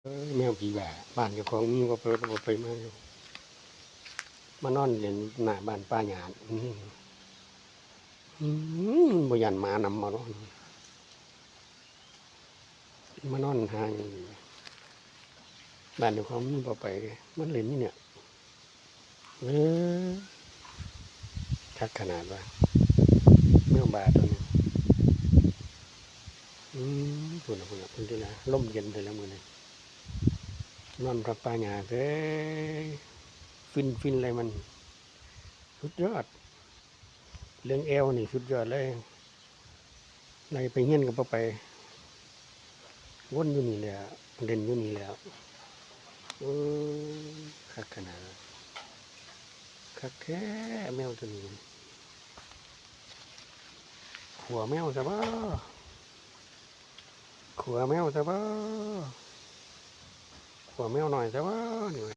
ເອີ ແມວຜີບ້າ ບ້ານເຈົ້າຂອງມີບໍ່ເປີດ ບໍ່ໄປມາຢູ່ ມານອນຫຼິ້ນໜ້າບ້ານປ້າຫຍ້າ ອື ອື ມັນບໍ່ຢ້ານໝານຳບໍ່ເນາະ ມານອນຫາ ບ້ານເຈົ້າຂອງມີບໍ່ໄປ ມັນຫຼິ້ນຢູ່ນີ້. ເອີ ຄັກຂະໜາດວ່າ ແມວບ້າໂຕນີ້ ອືມ ພຸ້ນນະ ພຸ້ນນະ ພຸ້ນຕິລະ ລົມເຢັນແທ້ລະມື້ນີ້ ນອນທັບປ່າຫຍ້າເອີຍ ຟິນໆ ເລີຍມັນ ສຸດຍອດ ເລື່ອງແອວນີ້ສຸດຍອດເລີຍ. ໄລ່ໄປຮຽນກໍບໍ່ໄປ ວົນຢູ່ນີ້ແຫຼະ ຫຼິ້ນຢູ່ນີ້ແຫຼະ ເອີ ຄັກຂະໜາດ ຄັກແທ້ແມວໂຕນີ້ ຂົວແມວຊະບໍ ຂົວແມວຊະບໍ ຂົວແມວນ້ອຍຊະບໍນີ້.